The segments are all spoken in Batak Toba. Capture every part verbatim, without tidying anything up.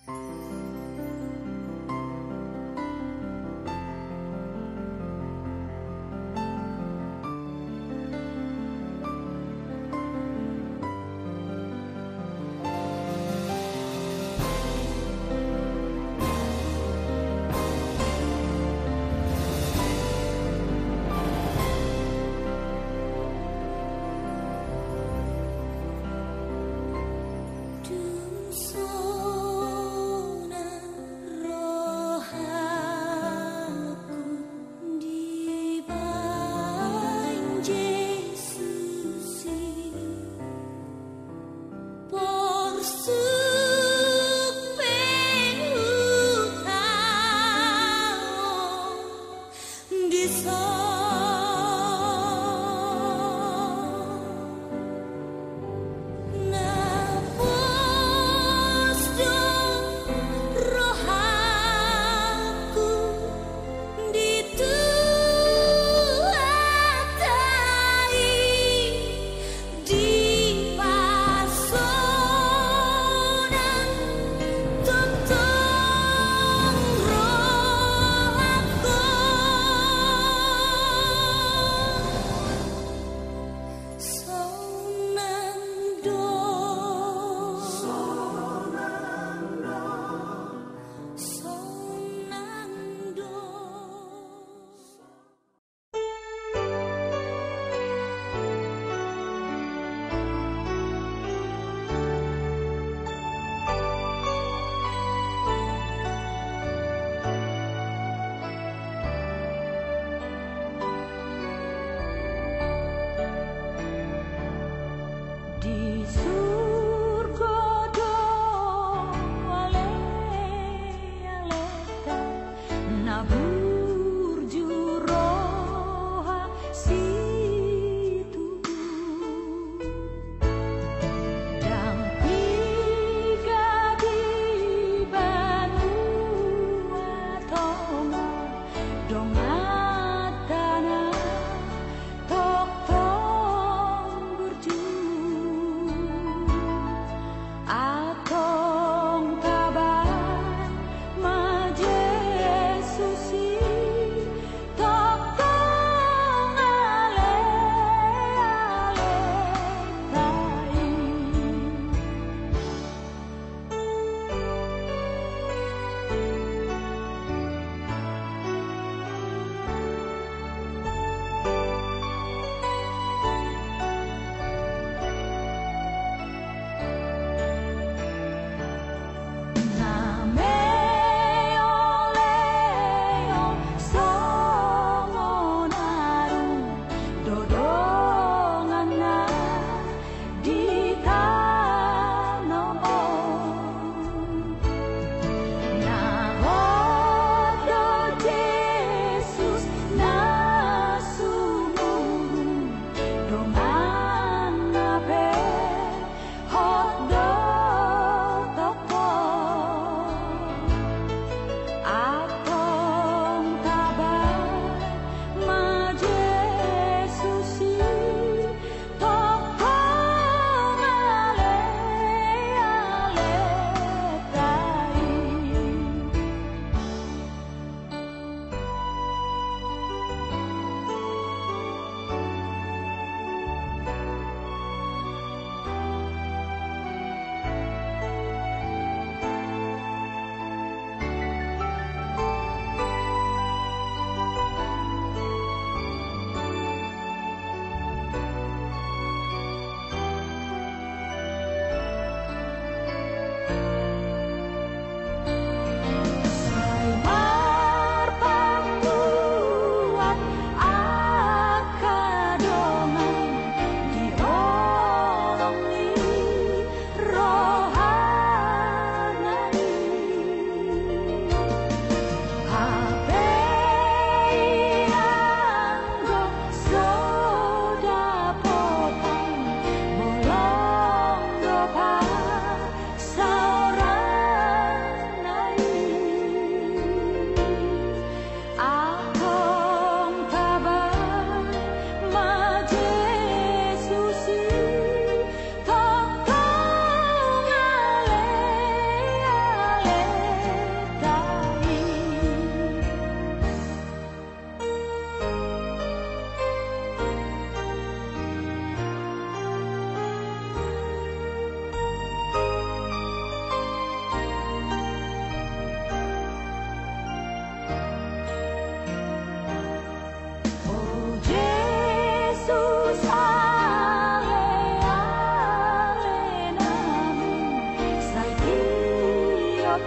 Dung sonang rohangku dibahen Jesus i, porsuk pe hutaon dison. Na pola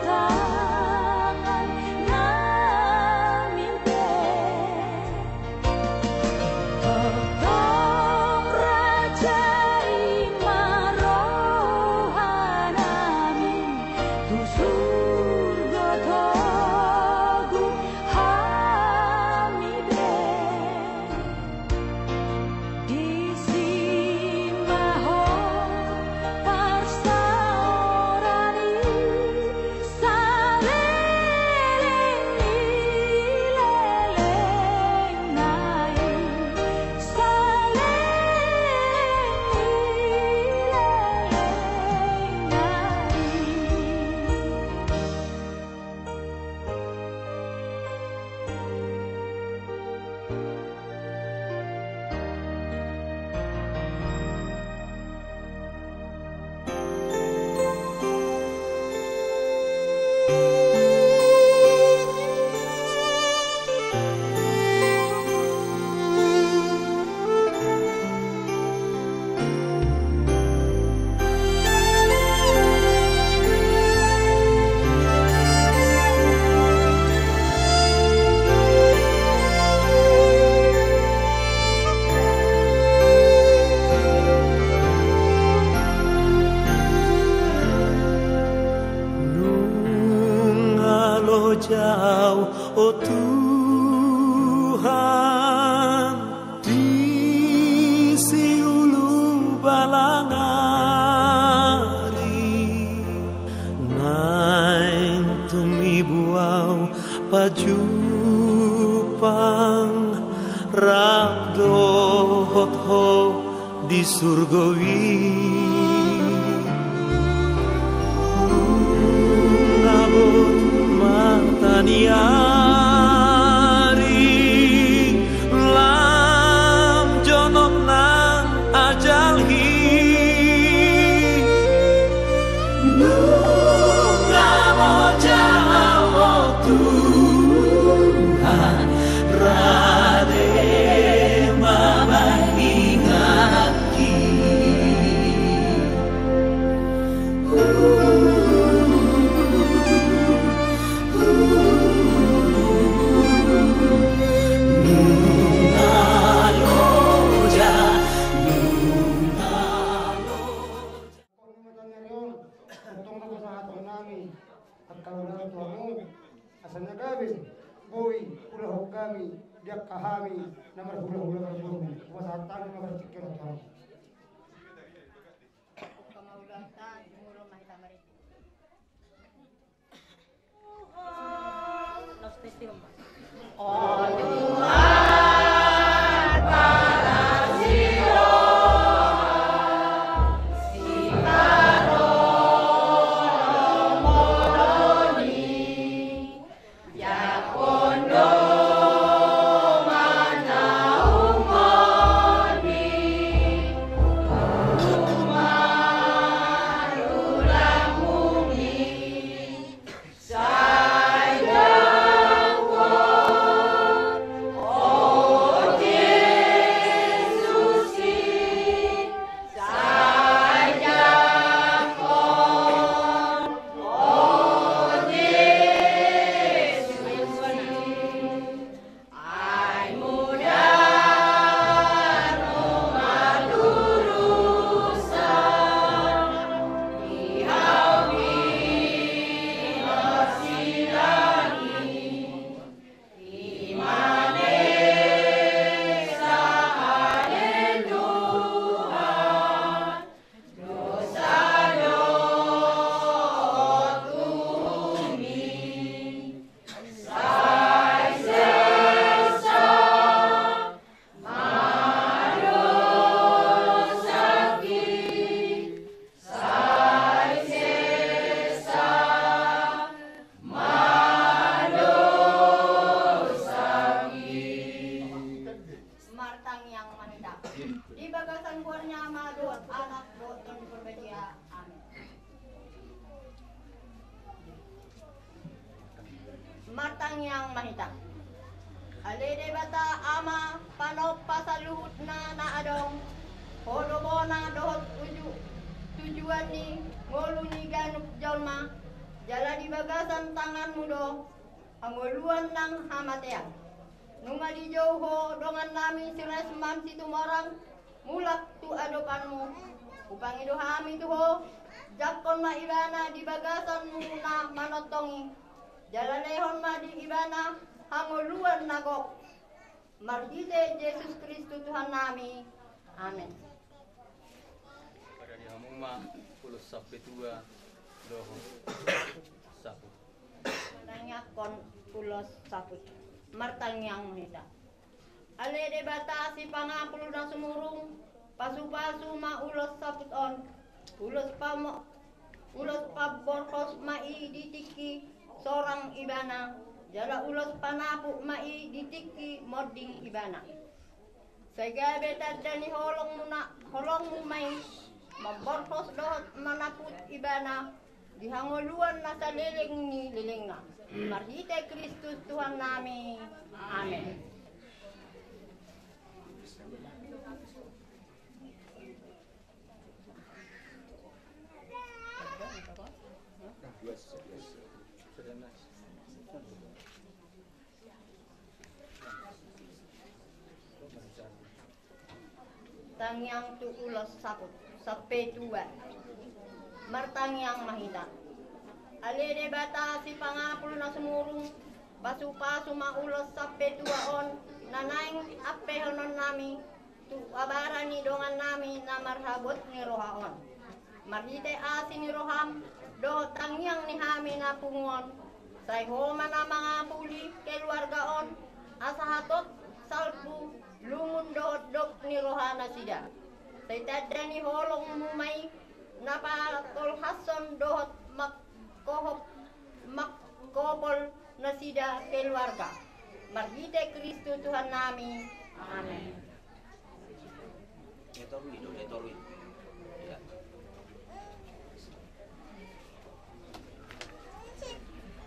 Tangan nami pe. Tongtong raja i ma roha nami, tu surgo togu hami pe. Disi ma ho parsaoran i, saleleng ni lelengna i, saleleng ni lelengna i. Nunga lojau, o Tuhan, di siulu balang ari, naeng tung mibuau pajumpang rap dohot Ho di surgo i. Nunga bot mata ni ari, lam jonok nang ajal i. Nunga lojau, o Tuhan, rade ma baen inganki. Nunga lojau, nunga lojau. Tongtong ma pasahaton nami angka ulaon tu hamu, asa na gabe boi hulahon hami di angka hami na marhulahula marboru. Pasahat hami ma partingkian tu hamu. Martangiang ma hita. Di bagasan goar ni Ama dohot Anak dohot Tondi Porbadia. Amin. Martangiang ma hita. Ale Debata Ama, panompa saluhutna na adong, Ho do bona dohot uju, tujuan ni ngolu ni ganup jolma. Jala di bagasan tanganmu do hangoluan nang hamatean. Nunga dijou ho dongannami si Resman Situmorang mulak tu adopanmu. Hupangido hami tu ho, jangkon ma ibana di bagasanmu na manongtong i. Jala lehon ma di ibana hangoluan na gok. Marhite Jesus Kristus Tuhannami. Amen. Pada di hamu ma ulos sampetua dohot saput. Tangiangkon ulos saput. Martangiang ma hita. Ale Debata sipangapul na sumurung, pasupasu ma ulos saput on. Ulos pamo-, ulos pamborhos ma i di tingki sorang ibana, jala ulos panapuk ma i di tingki monding ibana. Sai gabe tanda ni holongmu na, holongmu ma i, mamborhos dohot manapuk ibana di hangoluan na saleleng ni lelengna. Marhite Kristus Tuhannami. Amen. Tangiang tu ulos saput, sampetua. Martangiang ma hita. Ale Debata sipangapul na sumurung, pasupasu ma ulos sampetua on na naeng ampehononnami tu abara ni dongannami na marhabot ni roha on. Marhite asi ni roham dohot tangiang ni hami na pungu on, sai ho ma na mangapuli keluarga on, asa hatop, salpu, lungun dohot dok ni roha nasida. Sai tanda ni holongmu ma i na patolhashon dohot mangkohop, mangkopol nasida keluarga. Marhite Kristus Tuhannami. Amen. Ia toru i do, ia toru i. Ia.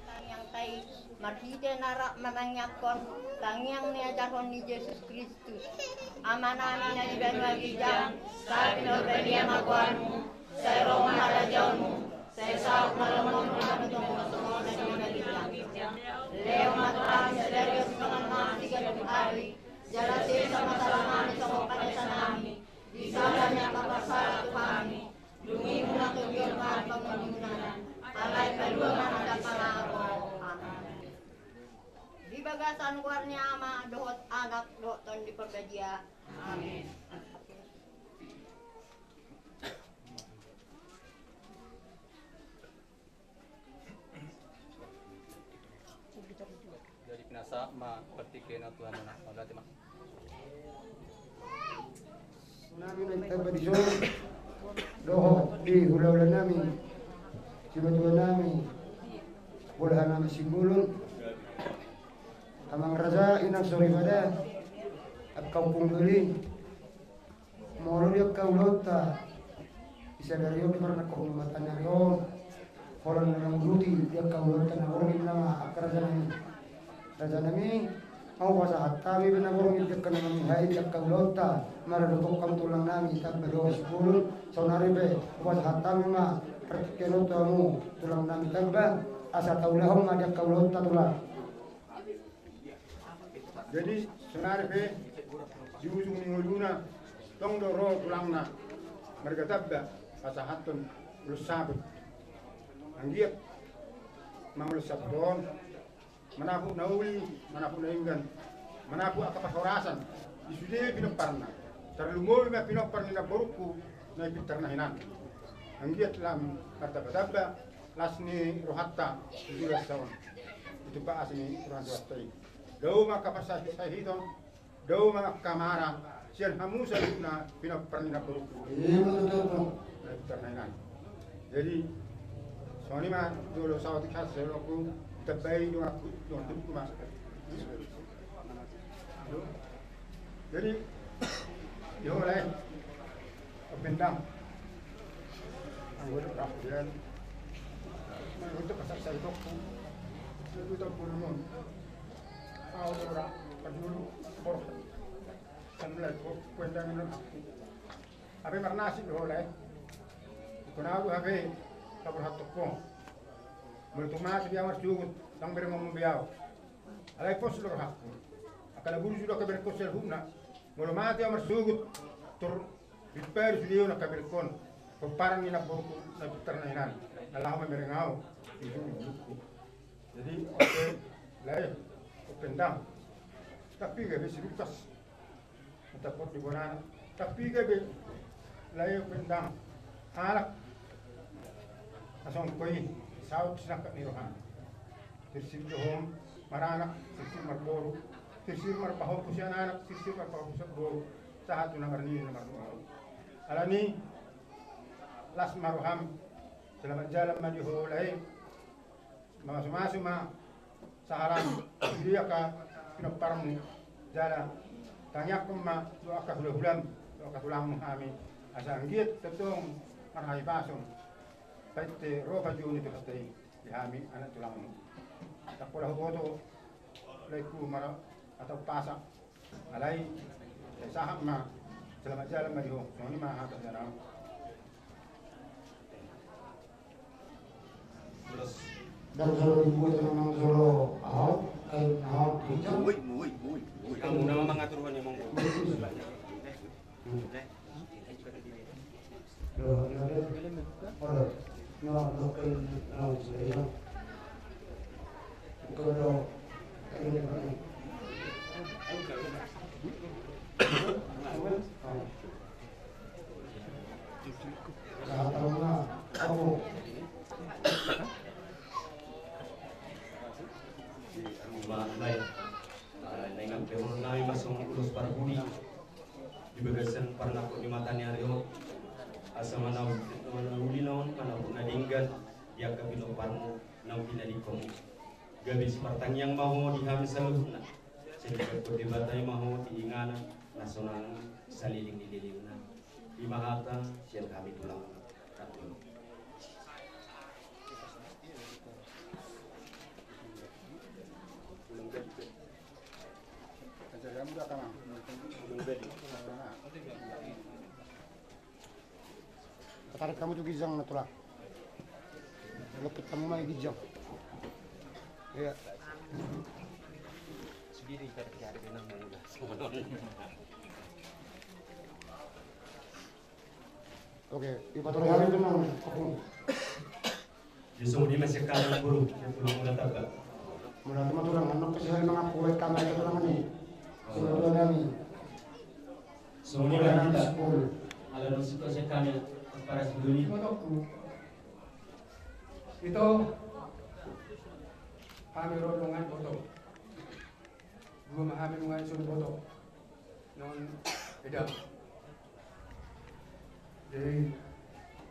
Tangiang ta i, marhite na rap manangiangkon tangiang ni ajarhon ni Jesus Kristus. Amanami na di banua ginjang, sai pinarbadia ma goarmu, sai ro ma harajaonmu, sai saut ma lomonmu di banua tonga songon na di banua ginjang. Lehon ma tu hami sadari on sipanganonnami siganup ari, jala sesa ma salanami songon panesanami di sala ni angka parsala tu hami, dung i unang togihon hami pangunjunan, alai palua ma hami sian pangago. Amen. Di bagasan goar ni Ama dohot Anak dohot Tondi Parbadia. Amen. Jadi pinasahat ma partingkian on tu hamuna. Mauliate ma. Nami na tamba di son dohot di hulahula nami, simatua nami, bolahan nami Simbolon, amang raja, inang soripada, angka ompung doli. Molo di angka ulaonta di sadari on, di parnangkok ni mata ni ari on, holan na mangurupi di angka ulaonta na borngin nama angka raja nami. Raja nami, hupasahat hami pe na borngin di angka na mangihut di angka ulaonta, maradophon hamu tulang nami tamba dohot Simbolon, saonari pe hupasahat hami ma partingkian on tu hamu tulang nami tamba, asa taulahon ma di angka ulaonta tulang. Jadi, saonari pe di ujung ni ngoluna, tong do ro tulangna marga Tamba pasahathon ulos saput. Anggiat ma ulos saput on manapuk na uli, manapuk na denggan, manapuk angka parhorasan di sude pinomparna. Tarlumobi ma pinompar ni namborungku na i pintar na hinan. Anggiat lam martambatamba las ni rohanta di ulos on, ditumpak asi ni roha ni Tuhanta i. Dao ma angka parsahisahiton, dao ma angka mara sian hamu saluhutna pinompar ni namborungku. Ima tutu. Na i pintar na hinan. Jadi songon i ma jolo saotik sahat saluhutku, ditambai donganku, dongan tubuku ma. Jadi di ho lae, o bendang, anggo do rap dian, anggo do pasaksai tokku, anggo do pulmun, au do rap pajulu, borhat, sanulai, kuendang. Hape marnasib do ho lae. Ingkon au do hape paborhathon ho. Molo tung mate be ahu marsogot, ndang berengonmu be ahu. Alai pos do rohangku. Angka na burju do angka berengkon saluhutna. Molo mate ahu marsogot, tor diparis lion angka berengkon. Pomparan ni namborungku na pintar na hinan. Na laho mamereng ahu. Di bulungku. Jadi, oke, lae, oke ndang. Tapi gabe si Lukas. Mantap di bonana. Tapi gabe lae oke ndang. Anak. Asong koi, saut sinangkap ni rohana. Sirsir do hom, maranak, sirsir marboru, sirsir marpahompu sian anak, sirsir marpahompu sian boru. Sahat tu na marnini na marnono. Alani, las ma roham, selamat jalan ma di ho lae. Mamasu-masu ma sahalam, di angka pinomparmu, jala tangiangkon ma tu angka hula-hulam, tu angka tulangmu hami, asa anggiat tongtong marhahipason, paite ro pajuon ni Tuhanta i, di hami anak tulangmu. Ndang pola huboto, laengku, mara atau pasa, alai, sai sahat ma, selamat jalan ma di ho, songon i ma hata sian ahu. Ndang jolo dibuat, memang jolo aho, kain aho, ginjang. Ui, ui, ui, ui. Kamu nama mangatur hanya monggo. Baik. Ah, naeng pe hon nami ma songon ulos parbudi di bagasan parnangkok ni mata ni ari on, asa manauli, manauli na on, manauli na denggan di angka pinomparmu naung pinadingkonmu. Gabe sipartangiang ma ho di hami saluhutna. Sai dibahen Debata i ma ho di inganan na sonang saleleng ni lelengna. I ma hata sian hami tulangna. Tarik hamu tu ginjang na, tulang. Lokit hamu ma i ginjang. Iya. Oke, ipatorang hami tu nang, oke. Di songon i ma sian hami, boru, sian tulang muna Taba. Muna tu ma tulang, annon pe sahali mangaku, baen hami tu tulang ni. Songon i ma hita. Ala nunga sian hami, parasingkir ni. Ito. Hami ro nunga i boto. Dua ma hami nunga i so diboto. Non, eda. Jadi,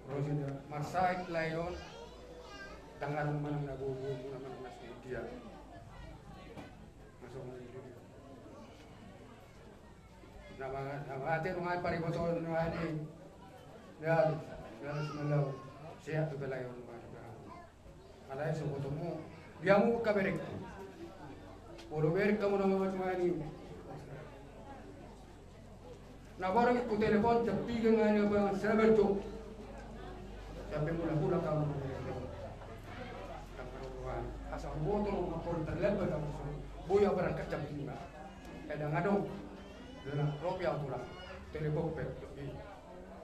ro sida marsahit lae on, tangan manang na gogo, muna manang na sudia. Masuk lagi dulu. Nama, nama ate nunga i pariboto nunga i. Ya, ya, bismillah. Sehat tu lae on, nunga i. Alai so botomu, di hamu angka berengku. Molo bereng hamu na mamasuhani. Na borngin hutelepon jam piga nangkin amang sada jam. Sampe mulak-mulak hamu. Asa huboto ma, molo terlambat hamu, boi ahu berangkat jam lima. Ndang adong. Ro pe ahu tulang. Telepon pe.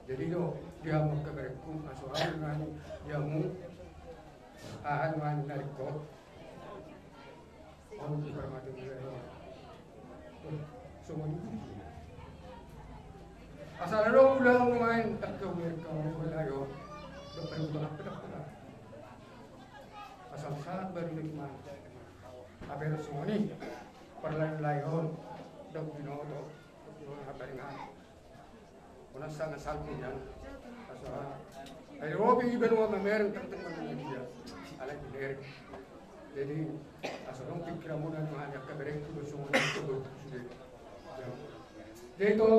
Jadi do, di hamu angka berengku, asa hamu nangkin, di hamu. Aha nuaeng na ringkot. On di parmata ni lae on. Songon i. Asal adong ulaon nuaeng tangka ulir kawan lae on. Dok perbuatan apa dak pernah. Asal sahat baru lagi mah. Apa yang songon i. Parlain lae on. Dok binoto. Dok binoto apa ringan. Unang sanga salpu nian. Asa ai ro pe iba nunga mamereng tangtang manang dia. Alai binereng. Jadi asa dong pikiranmuna nunga hanya angka berengku do songon i do sude. Jadi to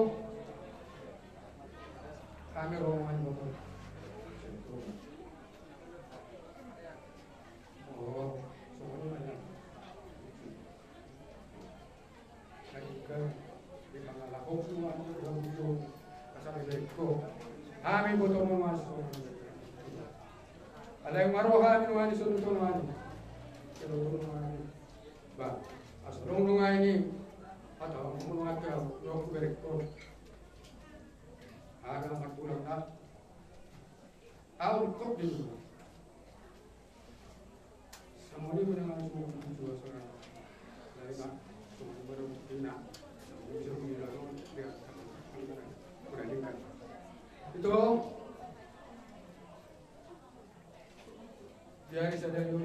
hami ro nunga i boto. Oh, songon i ma nian. Hami boto ma mas. Alai Marroha hami nunga i songon i nunga i. Songon i nunga i. Ba, asa adong nunga i. Hata nunga i, nunga i berek. Ada anak pulang dah. Au kok di. Sama ni menang semua tujuh asal. Lain nak, semua baru dina. Bisa mengira dia. Kurang ikan. Itu. Jadi sadari on,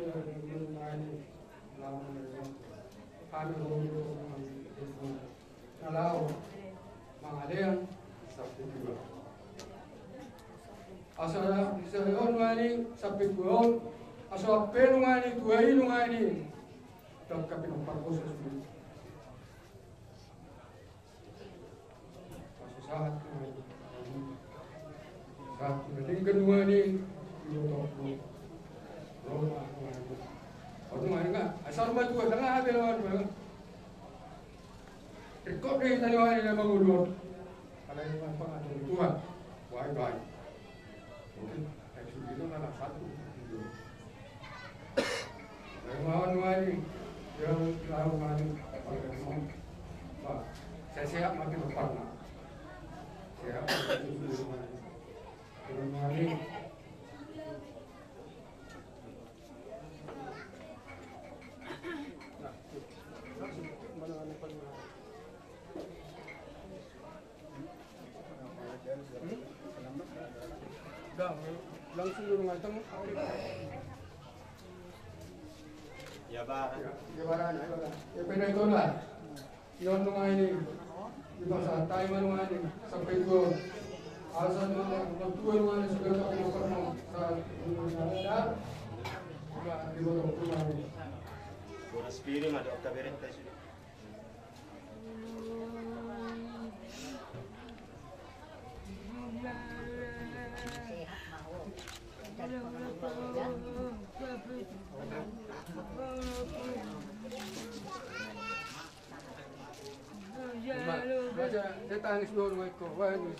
lawan hami na laho mangalean sampe tua. Asa sadari on nunga i sampe tua on, asa ampe nunga i tua i nunga i. Tangkap i parkosa sudah. Sahat nunga i. Sahat nunga i. Denggan nunga i. Roma nunga i. Roma nunga i. Asal ma tua tangah ate lawan nunga i. Rekod do hita nunga i na mangolu. Alai nunga i pangatur Tuhan. Bye bye. Oke. Yang mau nuani, yang mau, saya sehat mati depan. Sehat mati depan. Langsung dulu nganteng. Ya, Bang. Ya, ya, Bang, ya, Bang. Ya, benar itu lah. Yang nunga i. Di pasar, tai ma nunga i. Sampai tua. Alasan nunga i, tua nunga i sudah tak mau pernah. Saat nunga i. Boras piring ada, otak bereng, tai sudah. Dia tangis dulu, Eko. Wah, ini.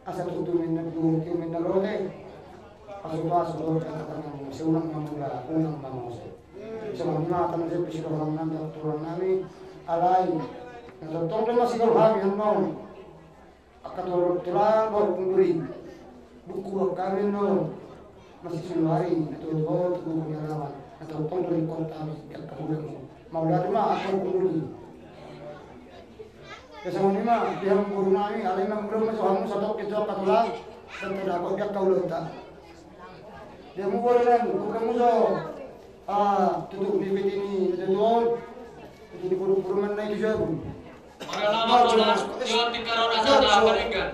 Asa tutu menna buku, menna lote. Pasu-pasu dohot kata-kata na muse, unang mamula, unang mamose. Songon i ma hata na sai pisidohonon nami, tulang nami, alai na tongtong do masigol hami annon. Angka tulang dohot hundul i. Buku angka hami annon. Masisuluari na tutu, tutu ni alaman. Na tongtong do ringkot hami di angka bulan i. Mauliate ma, angka hundul i. Ia songon i ma, di hamu boru nami, alai ma molo ma so hamu satok di angka tulang, dan tadapot di angka ulaonta. Di hamu boru nami, bukan muso, ah, tutu ni piti ni tutu on, tutu ni boru-boru manna i tu jabu. Mauliate ma, Tulang, di on tingkar on asa taparinggan.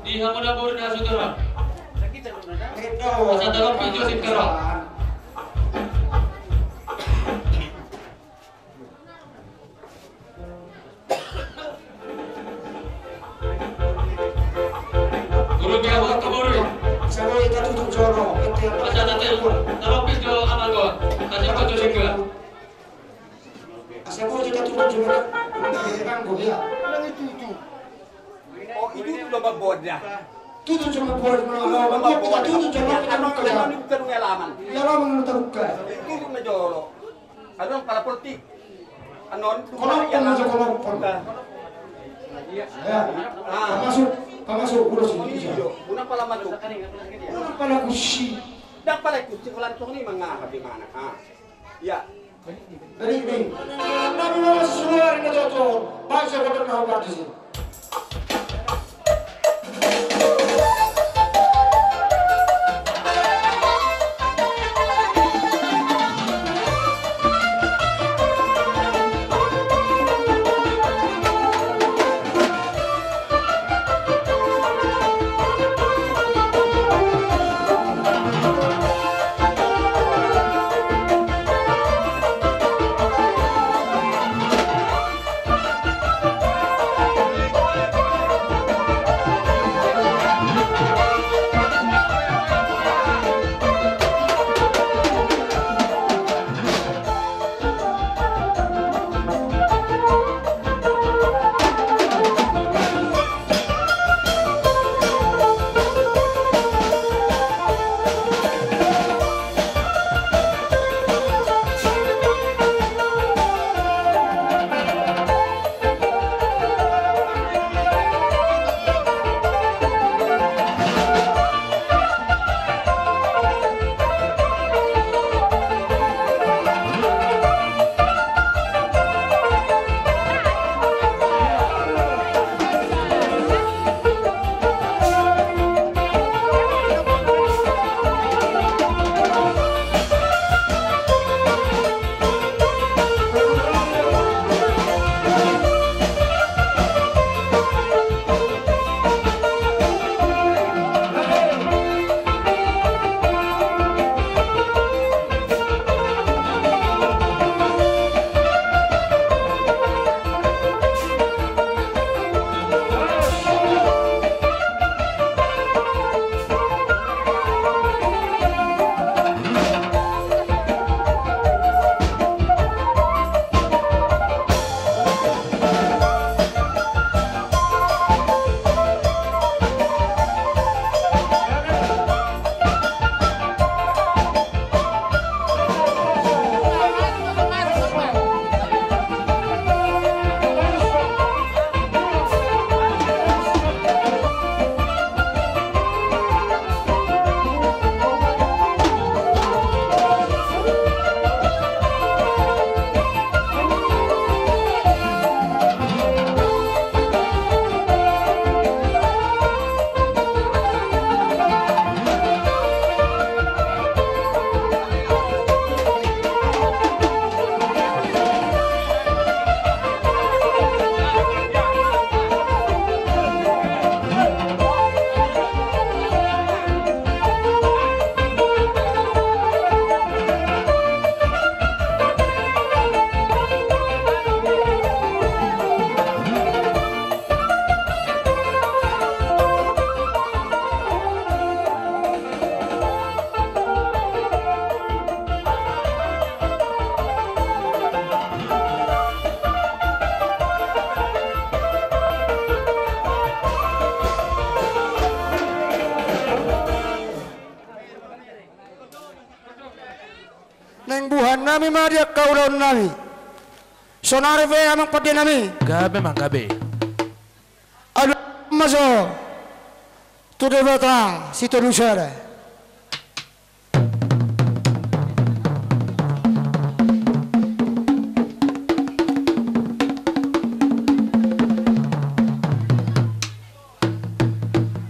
Di hamu na boru na sutor on. Asa taparinggan jo tingkar on. Guru biar waktu guru. Asa boi tatutup jolo. Asa tatil. Talopis jo amal gua. Kasih kau jo singga. Asa boi tatutup jolo. Bang gua ya. Bilang itu itu. Oh, itu tuh lomba bola. Tutu jo ma boru, tutu jo ma boru, tutu jo ma boru. Anu, anu, anu, anu, anu, anu, anu, anu. Itu tuh na jolo. Anu, pala politik. Anu, anu, kono, kono, kono, kono. Iya. Ya. Ah. Termasuk, termasuk ulos itu. Iya. Guna pala masuk. Guna pala kursi. Dak pala kursi, kalau tuh nih mengapa di mana? Ah. Iya. Jadi, ini. Nabi Muhammad sallallahu alaihi wasallam, baca kata Nabi. Nami ma di angka ulaon nami. Saonari pe amang pande nami. Gabe ma gabe. Alualuhon ma jo tu Debata Sitolusada.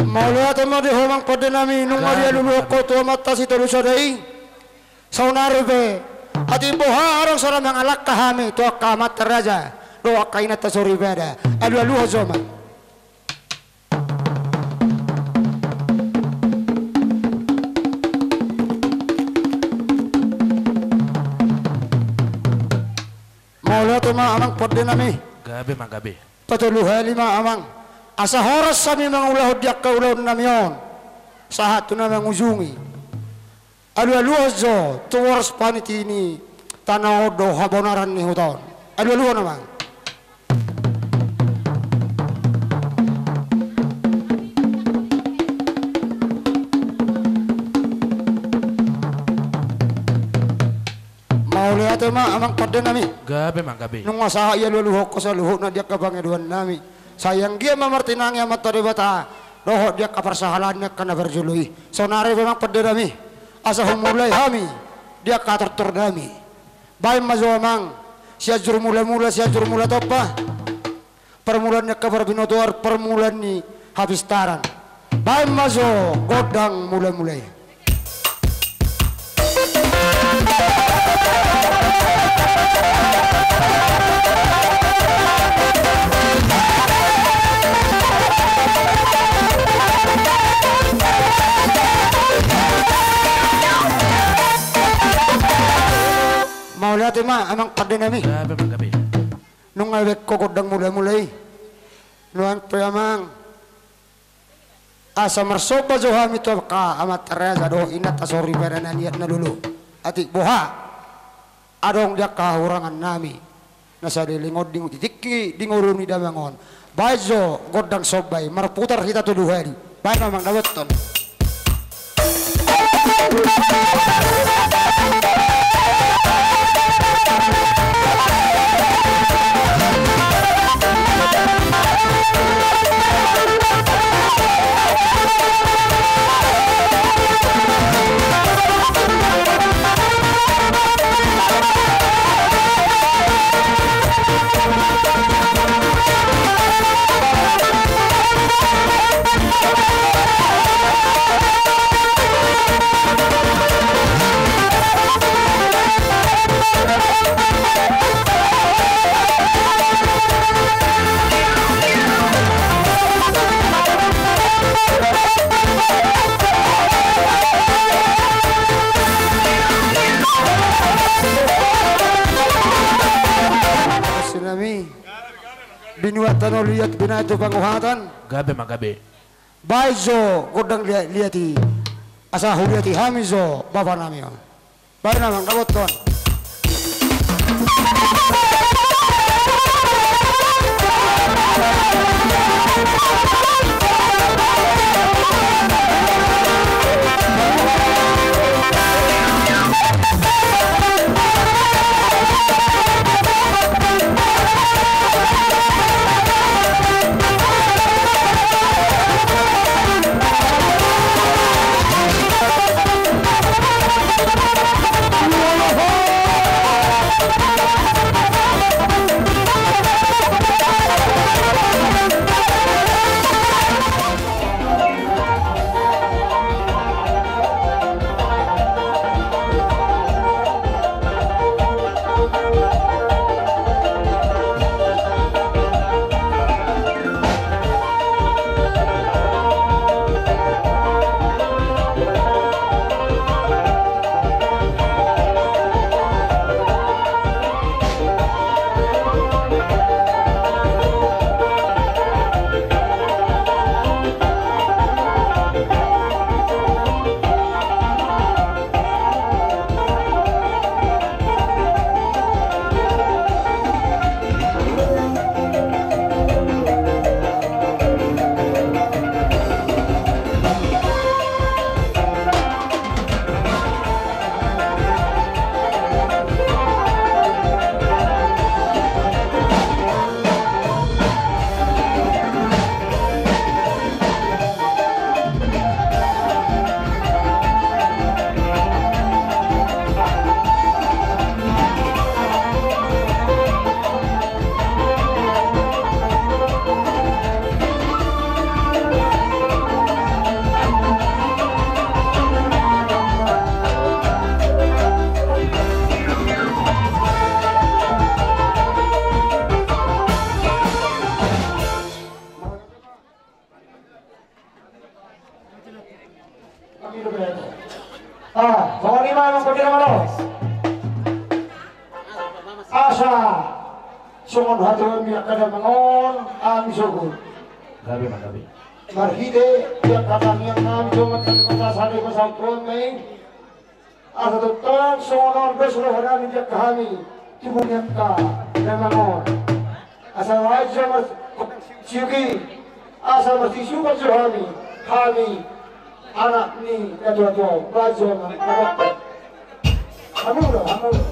Mauliate ma di ho amang pande nami, nunga dialualuhon ho tu Amanta Sitolusada i. Saonari pe, atik boha adong sada mangalangka hami tu angka amanta raja dohot angka inanta soripada. Alualuhon jo ma. Mauliate ma amang pande nami. Gabe ma gabe. Patolu hali ma amang. Asa horas hami mangulahon di angka ulaon nami on sahat tu na mangujungi. Alualuhon jo tu boras paniti ni tano on dohot habonaran ni huta on. Alualuhon amang. Mauliate ma amang pande nami. Gabe ma gabe. Nunga sahat i alualuhon ho saluhutna di angka pangidoan nami. Sai anggiat ma martinangi Amanta Debata dohot di angka parsahalan ni angka na parjolo i. Saonari pe amang pande nami, asa humulai hami di angka tortor nami. Baen ma jo amang Sianjur Mulamula, Sianjur Mulatompa. Parmulaan ni angka parbinotoan, parmulaan ni hapistaran. Baen ma jo gondang mulamula i. Mauliate ma amang pande nami. Gabe ma gabe. Nunga baen ho gondang mulamula i. Nuaeng pe amang, asa marsomba jo hami tu angka amanta raja dohot inanta soripada na niat na lolo. Atik boha adong di angka hahurangan nami na saleleng on di tingki di ngolu ni damang on. Baen jo gondang somba i, marputar hita tolu hali. Baen amang, dapothon. Sinami. Binuat tano liat, binahen tu panguhatan. Gabe ma gabe. Baen jo gondang liat-liat i, asa huliati hami jo bapa nami on. Baen amang, dapothon. Songon hatuaon ni angka damang on, hami sogot. Gabe ma gabe. Marhite di angka tangiang nami songon tadi kota sari kota tuan mai. Asa tongtong songon on dos roha nami di angka hami tubu ni angka damang on. Asa lain jo mas siuki. Asa masisuka jo hami. Hami anak ni natuatua. Lain jo ma. Hamu do, hamu do.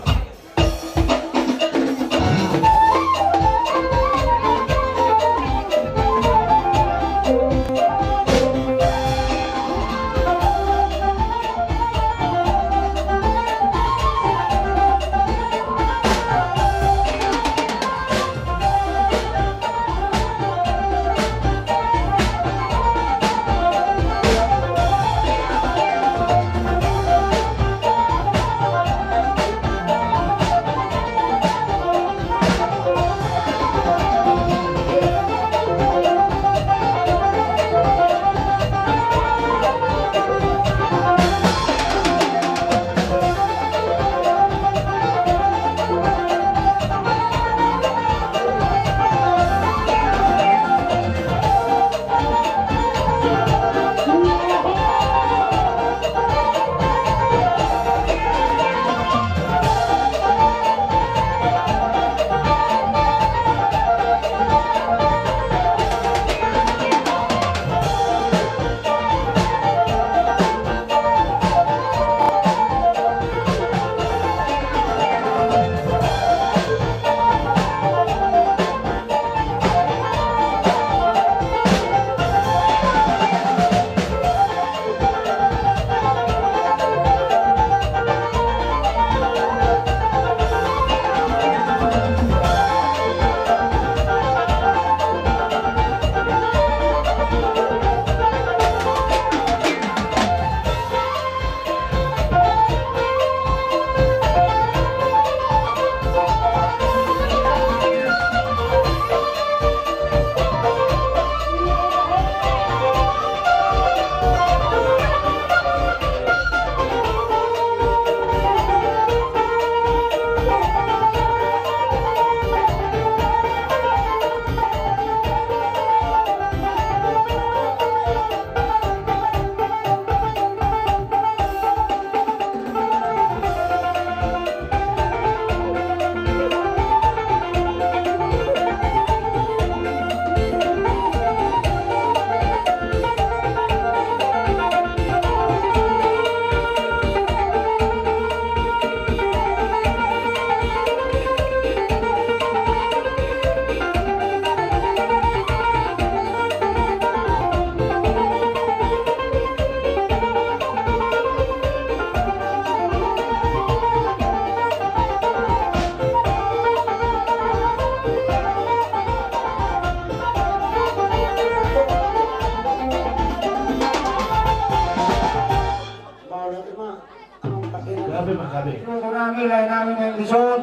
Gabe ma gabe. Nami lae nami na dison.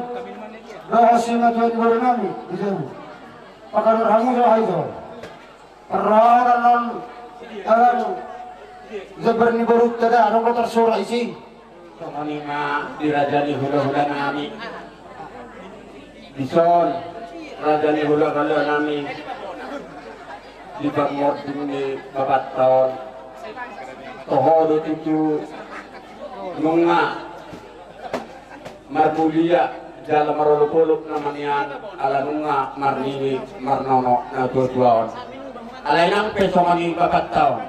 Dohot simatua ni boru nami dison. Pakador hamu do haido. Parrohanan on. Alang. Jabar ni boru tada adong do tarsurat isi. Songon i ma di raja ni hulahula nami. Dison raja ni hulahula nami. Di pamording ni bapanta on. Toho do tutu nunga marmulia jala marolopolop nama nian ala nunga marnini marnono na tuatua on. Alai nang pe songon i bapanta on.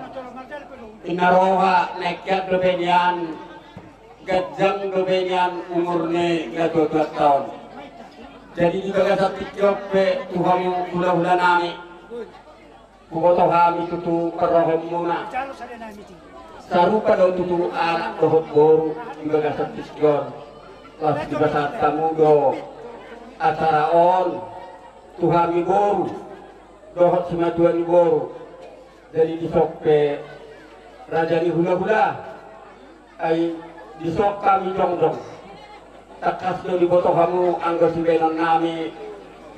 Inna roha na engkean dope nian. Ganjang dope nian umur ni na tuatuanta on. Jadi di bagasan tingki on pe tu hamu hulahula nami. Huboto hami tutu parrohaonmuna. Sarupa do tutu anak dohot boru di bagasan tingki on. Laos dipasahat hamu do acara on tu hami boru dohot simatua ni boru. Jadi dison pe raja ni hulahula. Ai dison hami jongjong. Tangkas do diboto hamu anggo sibahenon nami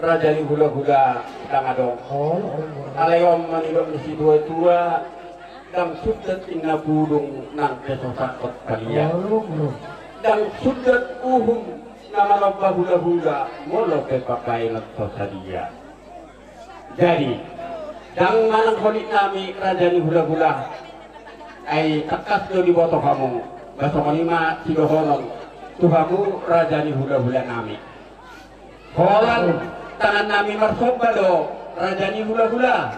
raja ni hulahula ndang adong. Alai on ma nidok ni situatua, ndang sundat inna pudung nang pe so sangkot palia. Ndang sundat uhum Na malomba hulahula, molo pe pambahenon so sadia. Jadi, ndang manang holit nami raja ni hulahula. Ai tangkas do diboto hamu, ba songon i ma sidohonon tu hamu raja ni hulahula nami. Holan tangan nami marsomba do raja ni hulahula.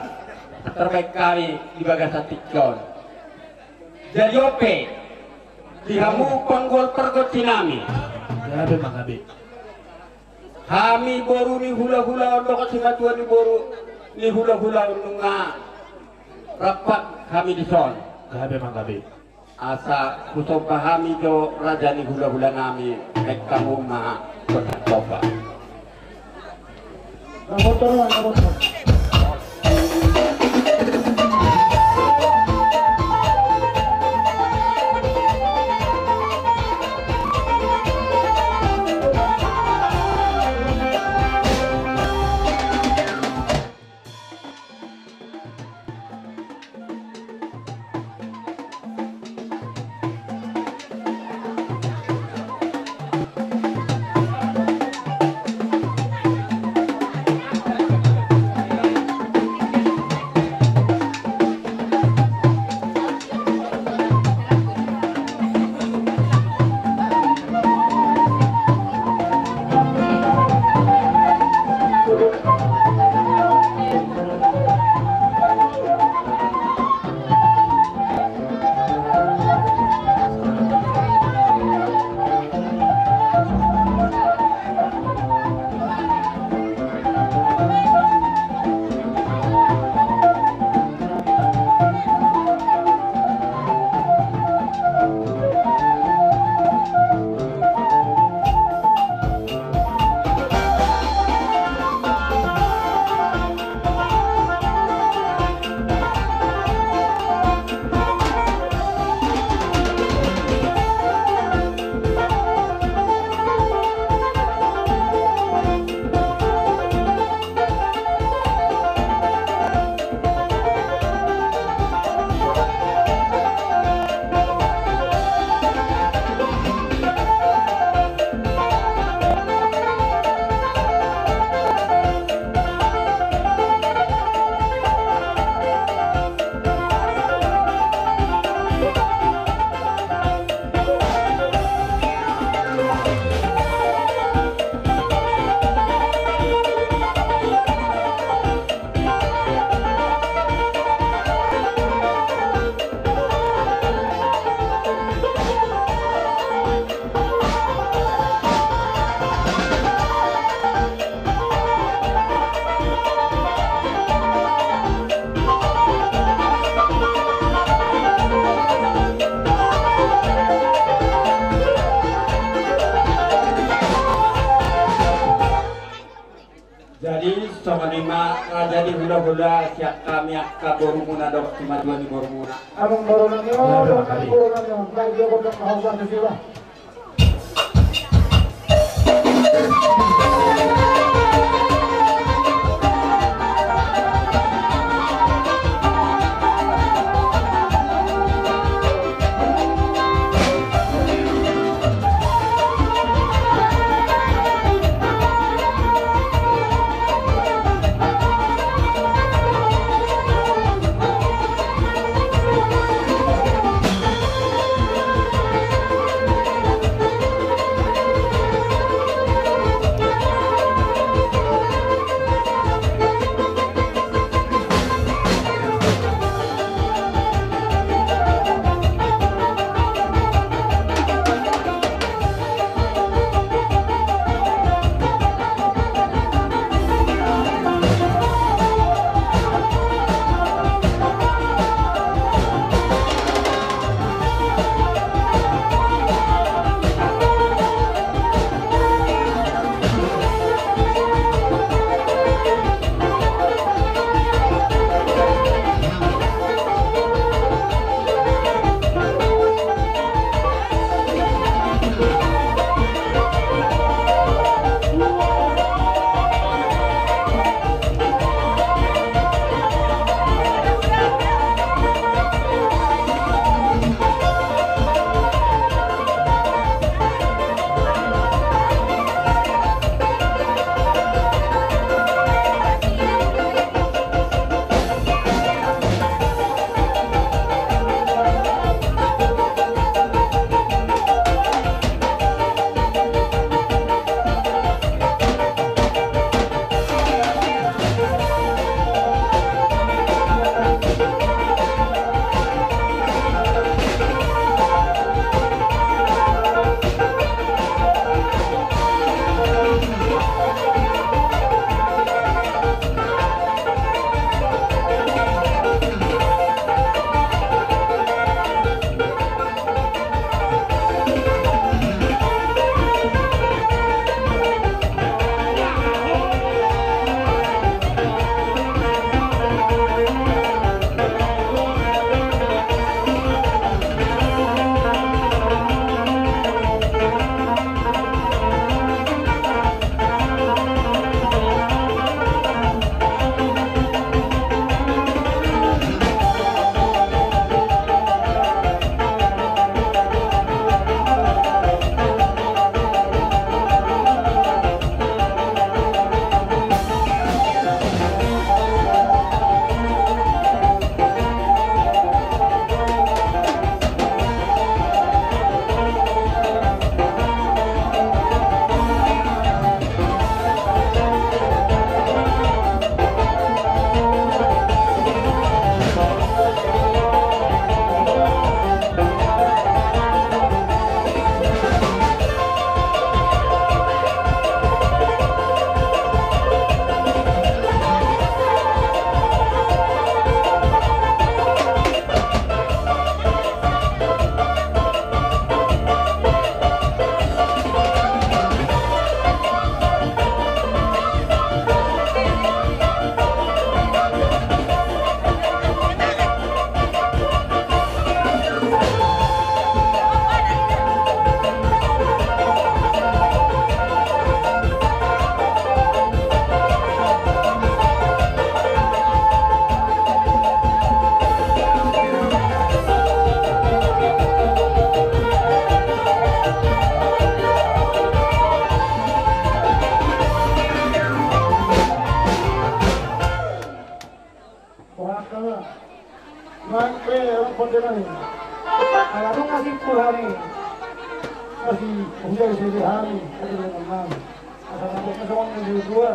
Tarbaen hami di bagasan tingki on. Jadi on pe, di hamu panggol pargonsi nami. Gabe ma gabe. Hami boru ni hulahula on dohot simatua ni boru ni hulahula on nunga rap hami dison. Gabe ma gabe. Asa husomba hami do raja ni hulahula nami, baen hamu ma gondang somba. Jadi songon i ma raja ni hulahula sian hami angka borumuna dohot simatua ni borumuna. Amang boru nami on, boru nami on, baik dia botak mau bantu sila. Ala dung na simpul hami, masihujai sude hami, asa na boi na songon na dua,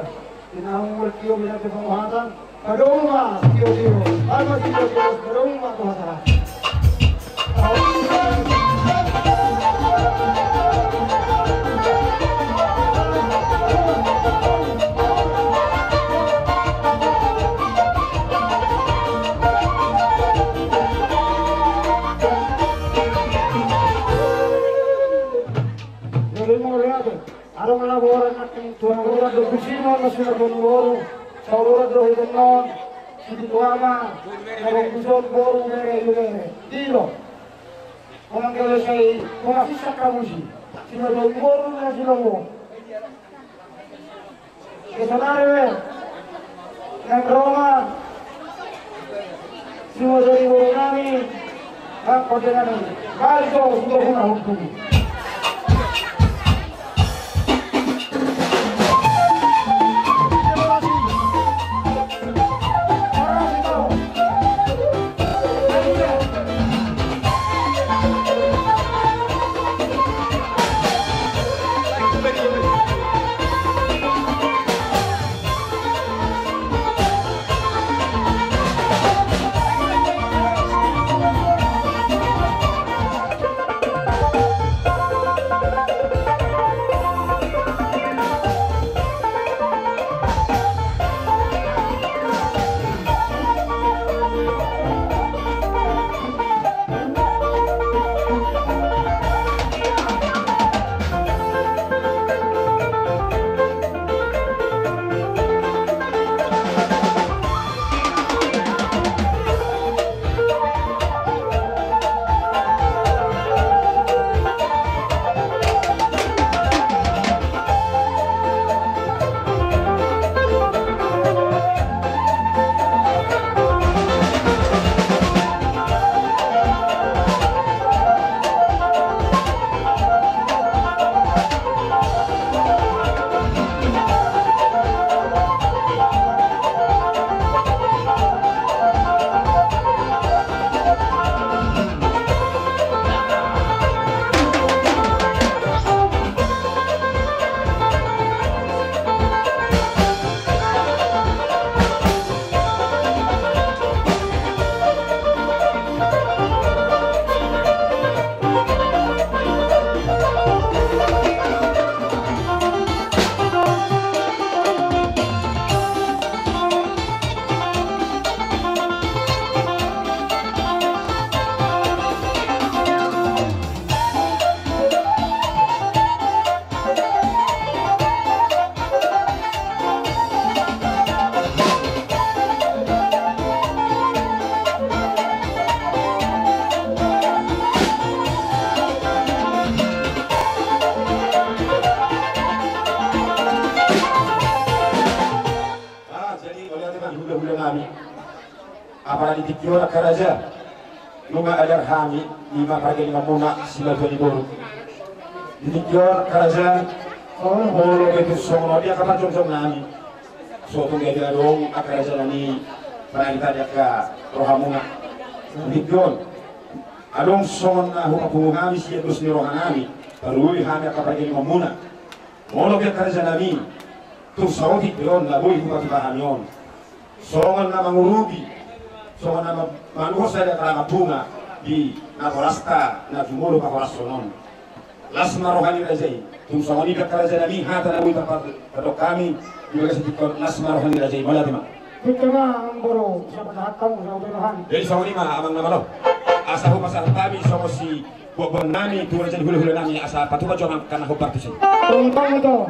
di na hula tio, di na hula panguhatan. Padomu ma tio-tio, padomu ma tio-tio, padomu ma tu hata. Jadi mau lihat. Adong na borat nangkin tu na borat do tusi ma na sina boru boru, na borat do hita non, situ tu ama, na boru boru bere bere. Dilo. Orang kaya saya, orang sisa kamu sih. Sina boru boru na sina boru. Kesana re. Nang Roma. Sima jadi boru nami. Nang kode nami. Balik jo sudah guna hukum. Ah, jadi, mauliate ma di hulahula nami. Apala di tingki on angka raja, nunga adar hami, ima pargalimanmuna, simatua ni boru. Di tingki on angka raja, molo betul songon on di angka parjongjong nami. So tung gabe adong angka raja nami, panagita di angka rohamuna. Di tingki on, adong songon na hupapungu hami sian dos ni roha nami, parui hami angka pargalimanmuna. Molo pe angka raja nami, tung saotik pe on na boi hupatupa hami on. Songon na mangurupi, songon na ma-, manuhor sada karangan bunga di natorasta na jumolo pahorashon on. Las ma roha ni raja i, tung songon i pe angka raja nami hata na boi tapar-, tardok hami, di bagasan tingki on las ma roha ni raja i, mauliate ma. Tingki ma amang boru, siapa tahan kamu, siapa tahan. Jadi songon i ma amang na malo. Asa hupasahat hami songon si Buat-buat nami, tu raja ni hulahula nami, asa patupa jo angka na hombar tusi. Tong, tong, tong.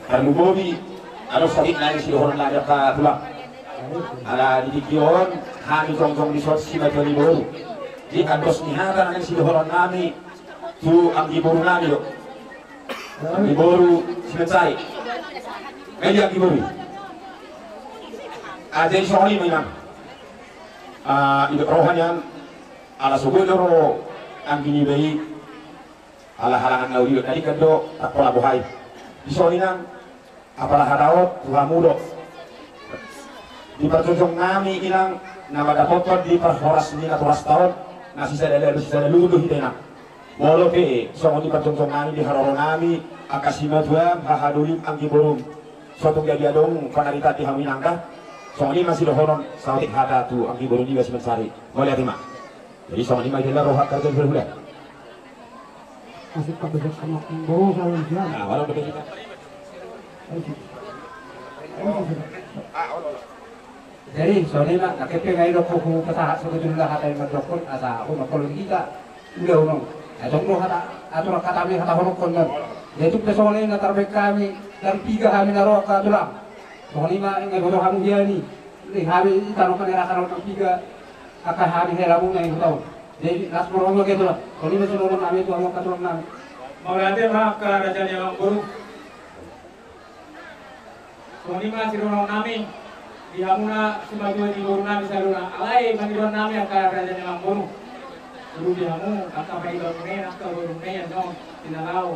Tarlumobi adong saotik nai sidohonon nami angka tulang. Ala di tingki on hami jongjong dison simatua ni boru. Di andos ni hata nai sidohonon nami tu anggi boru nami do. Anggi boru Simansari. Nai di anggi boru. Jadi songon i ma inang. Ah, ido roha nian ala so boi do ro anggi niba i. Ala halangan na uli do tadi kan do takkola bohai. Dison inang, apala hata on tu hamu do. Di parjongjong nami inang na mandapothon di parhoras ni natorasta on na sisada lalu sisada luhut do hita inang. Molo pe songon di parjongjong nami di haroro nami angka simatua hahadolim anggi borum. So tung jadi adong panarita di hamu inang da. Songon i ma sidohonon saotik hata tu anggi boru niba Simansari. Mauliate ma. Jadi songon i ma jala roha karja di hulahula. Masuk ke bejak sama boru saya dia. Nah, walau betul kita. Jadi songon i ma na kepe ngai do hupasahat sebetulna hata i mandokkon asa hupaholongi hita. Ulaon on. Adong do hata aturan hata mi hata hononkon non. Jadi tung pe songon i na tarbaen hami dan piga hami na ro angka tulang. Songon i ma ngai boto hamu hian i. Di hami i tano kan era kan piga. Angka hami hela muna i hutaon. Jadi las moro muna ketua. Koni na suruh nami tu angka tulang nami. Mauliate ma angka raja ni amang boru. Songon i ma sidohonon nami. Di hamuna simatua ni boru nami saluhutna. Alai mangidoan nami angka raja ni amang boru. Boru di hamu angka paidoan muna angka boru muna no. Tinalao.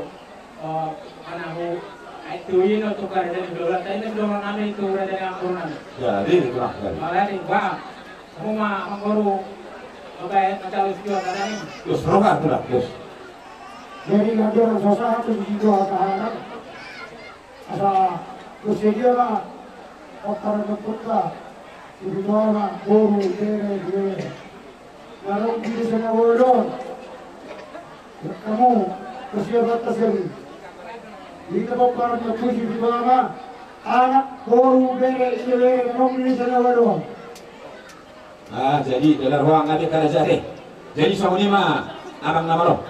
Anahu, ai tu ino tu karja di dola, tai na dola nami tu raja ni ampun nami. Jadi itulah. Malah ni gua, kamu ma manggoru, bapak macam itu ada ni. Terus roha tu lah, terus. Jadi ngajar susah tu di dua tahanan. Asa terus dia lah. Otak dan kota, di dua boru bere bere. Lalu di sana bodo. Kamu kesiapan taseri. Di tempat para puji di bawah. Anak boru bere ini bere nong di sana bodo. Ah, jadi dalam ruang ada kerja deh. Jadi songon i ma amang na malo.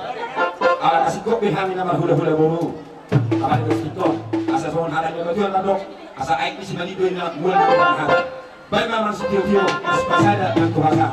Ala kasih kopi hami na marhula-hula boru. Apa itu sikon? Asa songon hata ni batuan na dok. Asa aik di si malido ina bulan na hata. Baik ma amang sitio-tio, pas pasada nang tu hata.